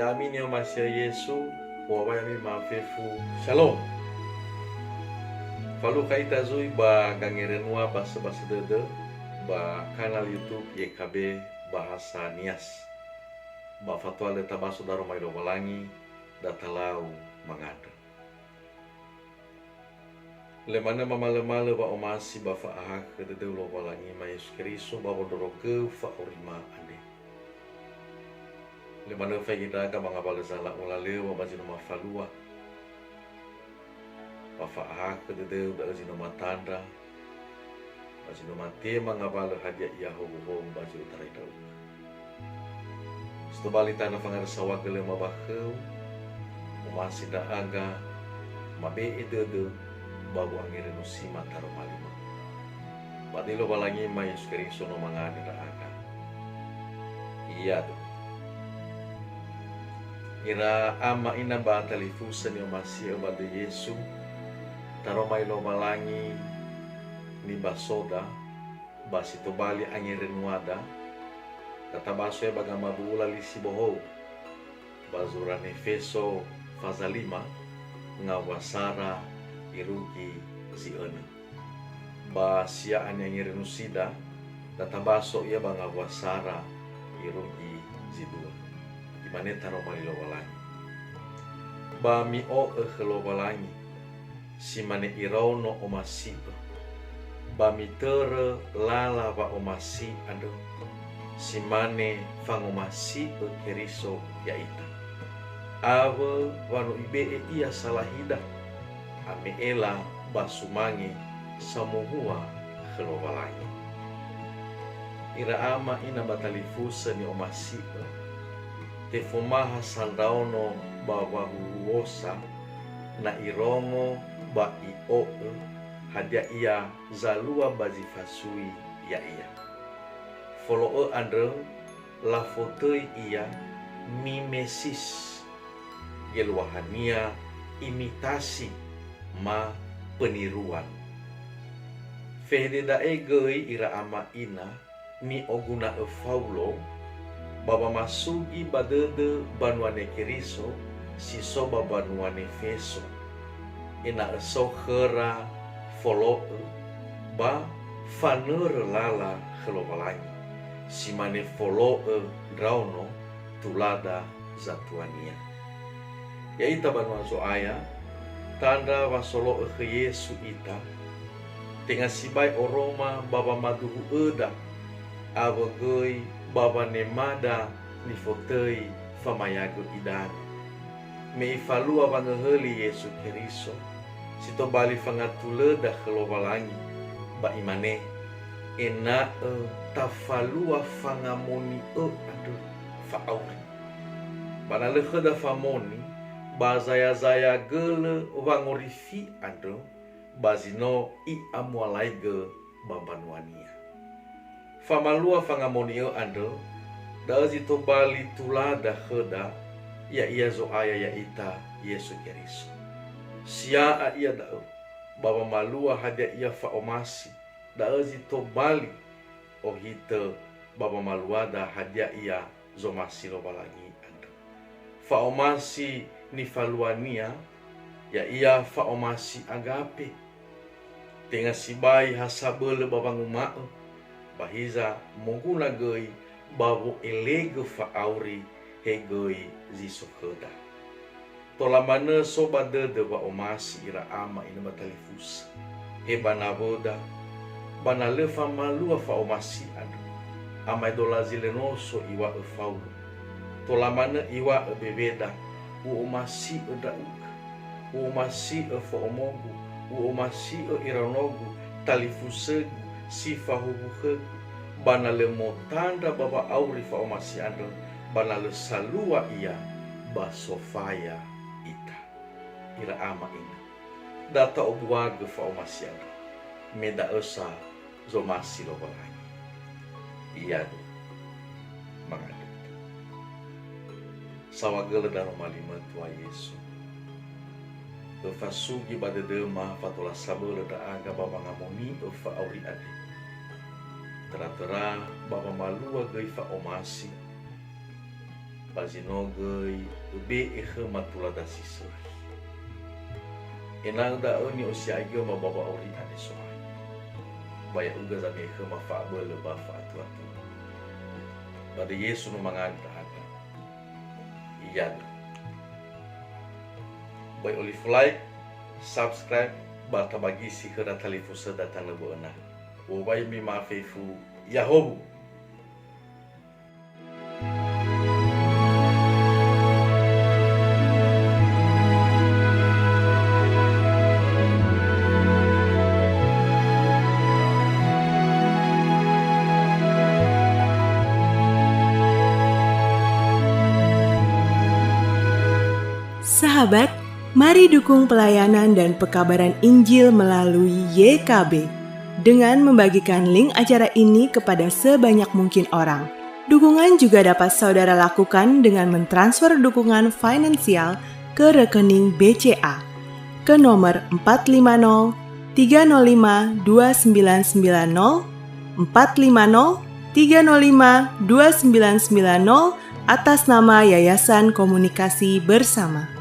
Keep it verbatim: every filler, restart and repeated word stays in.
Ami ni'omasi'ö Yesu, owai ami mafefu. Shalom. Falukha ita zui ba gangerenua basöbasö dödö ba kanal YouTube Y K B Bahasa Nias. Ba fatua lö tabaso daroma Lowalangi, datalau mangandrö. Lö manö mamalömalö wa'omasi ba fa'ahakhö dödöu Lowalangi ma Yesu Keriso ba wondrorogöu fa'aurima andre. Lö manö faigi ndra'aga mangawalö zala'u lalöŵa ba zi no mafalua. Ba fa'ahakhö dödöu da'ö zi no matandra, ba zi no matema ngawalö hadia ia howuhowu ba zi otarai ndra'ugö. Si tobali tanö fangarösauagö lö ma ba khöu, omasi ndra'aga, mabe'e dödö, ba wu'angerönosima taroma lima. Ba döi Lowalangi ma Yesu Keriso no mangandrö ndra'aga. Iado. Ira ama ina ba talifusö ni'omasi'ö ba döi Yesu, taroma Lowalangi nibasoda, ba si tobali angerönuada, databaso ia ba gamabu'ula li si bohou, ba zura Nefeso faza lima, ngawua sara irugi zi önö. Ba sia'a ni'angerönusida, databaso ia ba ngawua sara irugi zi dua. Imane taroma li Lowalangi. Ba mi'o'ö khö Lowalangi, si mane iraono omasi'ö. Ba mitörö lala wa'omasi andrö, si mane fangomasi'ö Keriso ya'ita. Awö wa no ibe'e Ia salahida, ame'ela ba sumange samohua khö Lowalangi. Ira ama ina ba talifusö ni'omasi'ö, tefomaha sa ndraono ba wahuhuosa, na irongo ba i'o'ö hadia ia zalua ba zi fasui ya'ia. Folo'ö andrö lafotöi ia mimesis, geluahania imitasi ma peniruan. Fehede da'e göi ira ama ina, ni'oguna'ö Faulo, ba wamasugi ba dödö banua-Nia Keriso si so ba banua Nefeso, ena'ö so khöra folo'ö ba fanörö lala khö Lowalangi, si mane folo'ö ndraono tulada zatuania. Ya'ita banua Zo'aya, tandra wa solo'ö khö Yesu ita, tenga sibai oroma ba wamaduhu'öda, awö göi ba wanemada nifotöi famayagö idanö. Me ifalua wangöhöli Yesu Keriso, si tobali fangatulöda khö Lowalangi, ba imane, ena'ö tafalua fangamoni'ö andrö fa'auri. Ba na lö khöda famoni, ba zayazaya gölö wangorifi andrö, ba zi no i'amualaigö ba mbanuania. Famalua fangamoni'ö andrö, da'ö zi tobali tulada khöda, ya'ia Zo'aya ya'ita Yesu Keriso. Sia'a ia da'ö, ba wamalua hadia ia fa'omasi, da'ö zi tobali ohitö ba wamaluada hadia ia zomasi Lowalangi andrö. Fa'omasi nifaluania, ya'ia fa'omasi agape. Tenga sibai ha sabölö ba wanguma'ö, ba hiza moguna göi ba wo'elegö fa'auri he göi zi so khöda. Tola manö so ba dödö wa'omasi ira ama ina ba talifusö. He ba nawöda, ba na lö famalua fa'omasi andrö, amaedola zi lö noso iŵa'ö Faulo. Tola manö iŵa'ö beweda, u'omasi'ö ndra'ugö, u'omasi'ö fo'omogu, u'omasi'ö iraonogu, talifusögu, si fahuwu khögu, ba na lö motandra ba wa'auri fa'omasi andrö, ba na lö salua ia, ba sofaya ita. Ira ama ina, da ta'obuagö fa'omasi andrö, me da'ö sa zomasi Lowalangi. Iado, mangandrö. Saohagölö daroma li-Mö Tua Yesu. Öfasugi ba dödöma fatola sabölö ndra'aga ba wangamoni'ö fa'auri andre. Töra-töra ba wamalua göi fa'omasi, Ba zi no göi öbe'e khöma tulada si sökhi. Ena'ö da'ö ni'osi'agöma ba wa'auri andre So'aya. Ba ya'ugö zami'e khöma fa'abölö ba fa'atuatua. Ba döi Yesu no mangandrö hadia. Iadö. Böi olifu like, subscribe, ba tabagisi khöra talifusöda tanö bö'ö na. U'owai mi ma'afefu, Yahowu! Sahabat, mari dukung pelayanan dan pekabaran Injil melalui Y K B dengan membagikan link acara ini kepada sebanyak mungkin orang. Dukungan juga dapat saudara lakukan dengan mentransfer dukungan finansial ke rekening B C A ke nomor empat lima nol tiga nol lima dua sembilan sembilan nol, empat lima nol tiga nol lima dua sembilan sembilan nol, atas nama Yayasan Komunikasi Bersama.